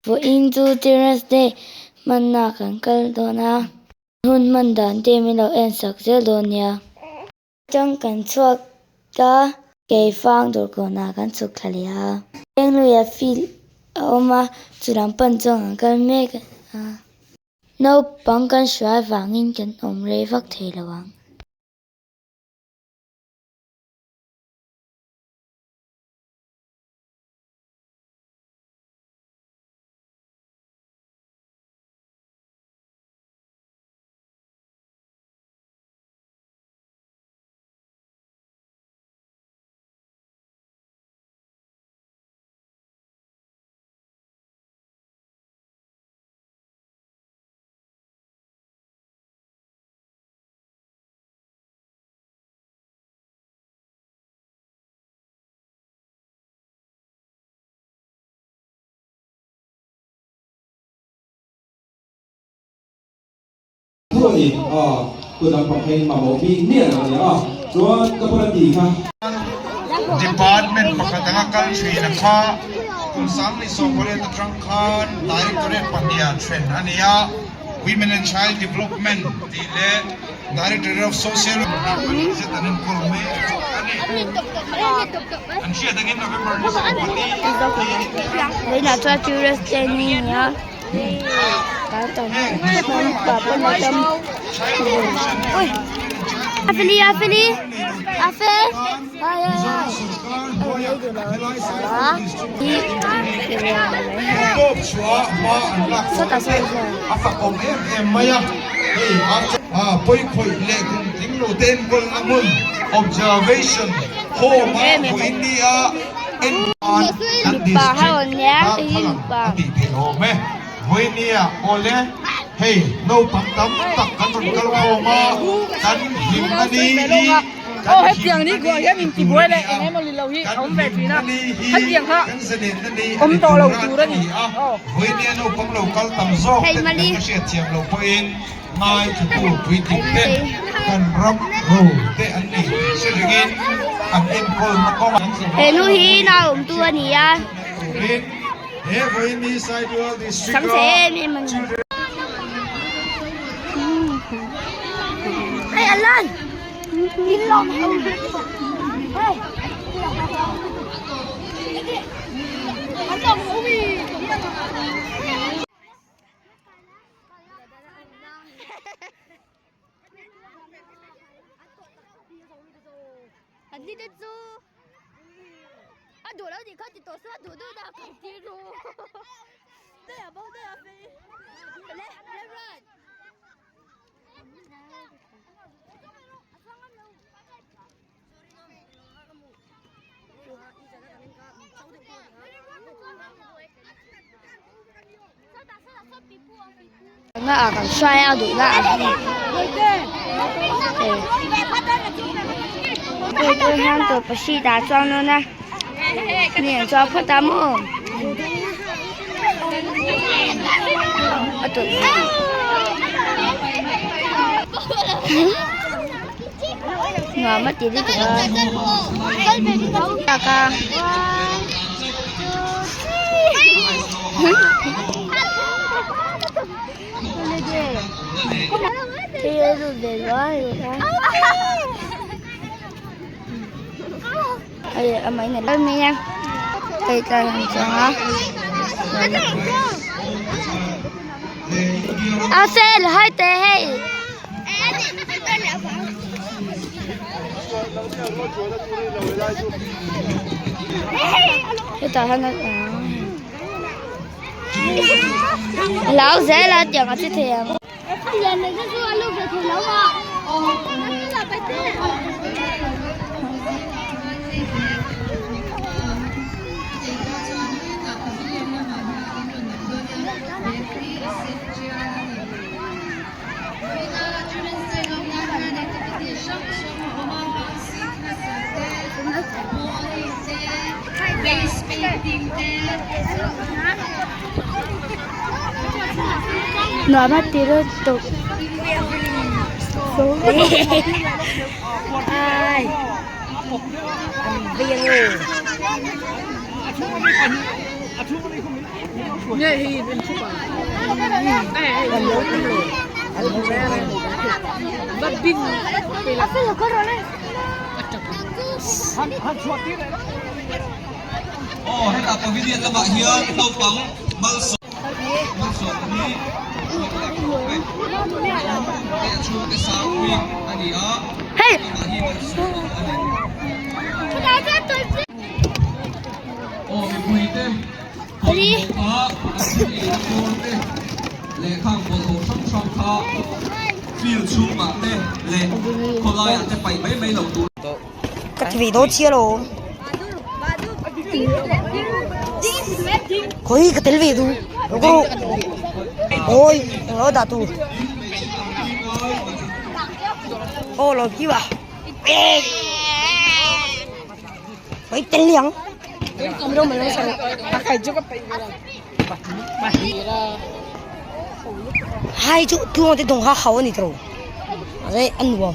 Vawiin chu Children's Day hmanna kan kal dawn a, hun hman dan te min lo en sak zel dawn nia. Atang kan chhuak ta, Keifang dawrkawnah kan chhuk thla leh a. Lengluia field a awm a, chu lam pan chuan kan kal mek a. Naupang kan hruai vangin kan awm rei vak thei lo ang. Thuanin aw kut lampang pheiin mamawh bik miah lo a nia aw chuan ka bula ti kha. Department pakhat anga kal thin a kha kum 28 atang khan Directorate pahniha then a ni a, Women and Child Development tih leh Directorate of Social pahnih zet an enkawl mek a ni. An hriat angin November ni 14 Vawiinah chuan Children's Day ni a ni a. Afeli Afeli Afel Pawikhawih leh kum tling lo te enkawlna hmun observation home a vawiin nia en khan kan district darthlalang a tih theih awm e. Vawiin nia awle hei naupang tam tak kan rawn kal khawm a, kan hlimna ni hi kan hlimna ni a ti tur a ni a, kan hlimna ni hi kan zalenna ni a ni tur a ni a, vawiin nia naupang lo kal tam zawk te kan la hriatthiam loh pawhin Ngaithatu puitling te kan ram ro te an ni tih hre ringin an enkawlna kawng an zawh He nu hi naupangtu a ni a. Turin he vawiin Saitual District Sam a thei em em a ni. Hei Alan! Hei! Na ah kan hruai a duh na ah hei tun hian tawlhpahrit ah chuan dawn a mi an chuang phawt a maw a tawlh nuam a ti lutuk a tak a. A fel hai teh hei. Hetah hian a lo zel a tiang a che thei ang. Nuam a ti lutuk ai an vei ange. Hei! Ka ti ve dawn chiah lo. Khawi ka tel ve duh. Lo Ôi, nó đã tù. Ô lo kiwa. Oi tel liang. Bro malo sa. Hai chu tuang te dong ha hau ani tro. Azai an nuam.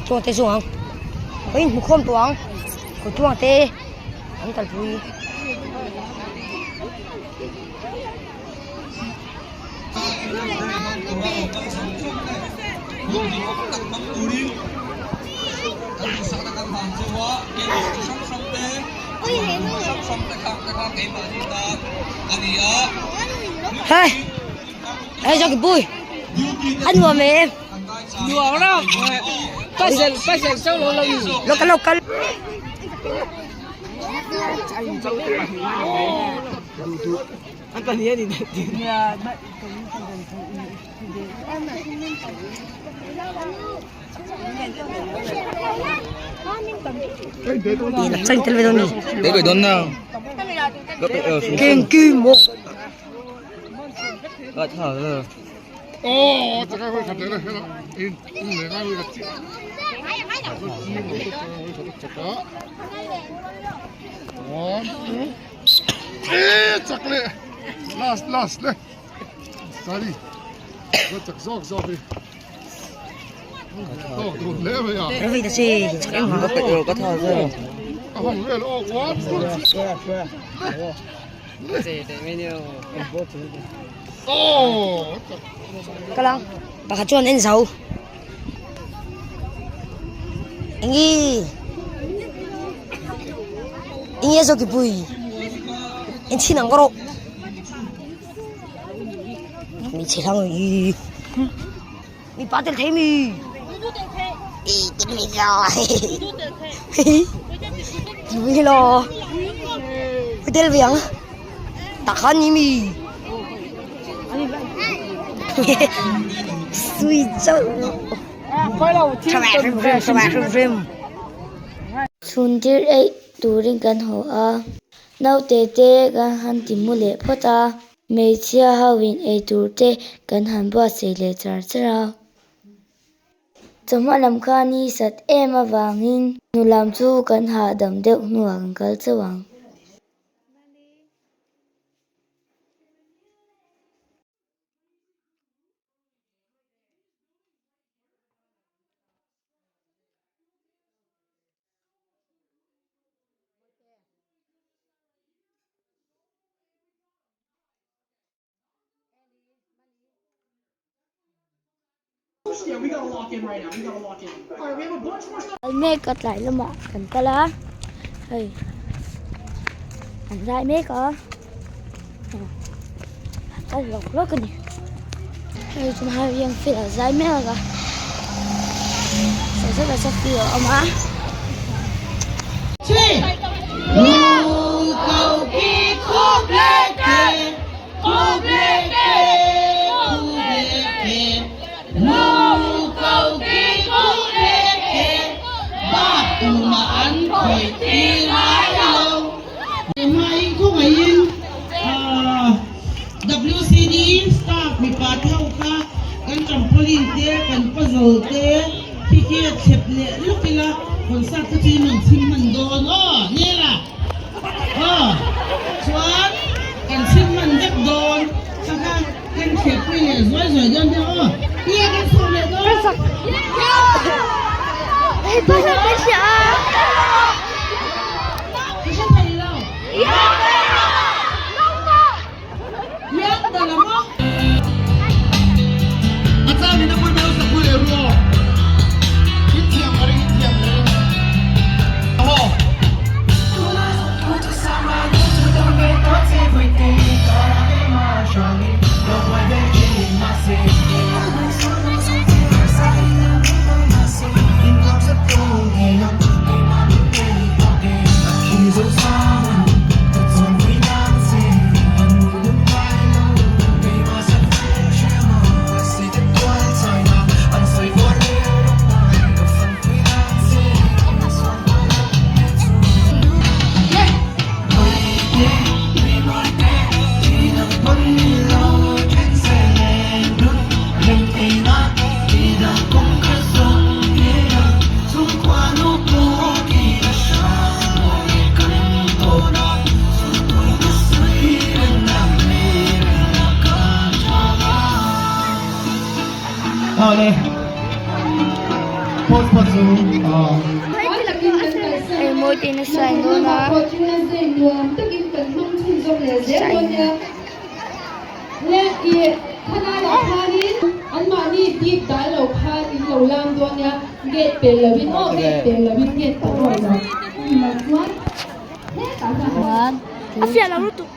Tuang te zuang. Oi mu khom tuang. Ko tuang te an kal pui. Hei hei cho cái bui ăn nuam em Nuam lo pasal pasal sau lo lo local local Tranh tel ve dawn ni. Tel ve dawn na. Keng kim mo. Oh, 大家可以睇睇啦，嗯，嚟啱呢個節，One, two, eh, chak leh, last, last le, sorry, ka chak zawk zawk hi, tawk dun hle mai a. Ravi ta che, chak em hả? Ka tha zia. A hawng vel aw, one, two, oh, chak. Kalang, pakhat chuan en zo. Engi. Engi a zawk i pui. En chhin ang ka rawh. Hmeichhe hlang i. Mipa tel thei mi. I tel ve lo. Ti ve lo. Tel ve ang. Tak khan ni mi. Sui chauh. Tha hrim hrim, tha hrim hrim. Chhuntir eih turin kan haw a, naute te kan han ti mu leh phawt a, hmeichhia ho in ei tur te kan han buatsaih leh char char a. Chawhma lam kha ni sat em avangin nu lam chu kan hahdam deuh hnuah kan kal chauh ang. Mek a tlai lamah kan kal a hei an zai mek a an kal lawk lawk a ni hei tunah hian field a zai mek a saw zet ah sawn field a awm a. WCD staff mipa te ho kha kan trampoline te kan puzzle te khi khi a thlep leh lawk ila concert te chu in rawn chhim hman dawn aw nela aw chuan kan chhim hman vek dawn kha kha kan thlep pui leh zuai zuai dawn nia aw tia kan chhuak leh dawn. Ka hre thei lo. Awle phawt phawt chu aw. Hei mawi te in a sign dawn a. Sign. One, two.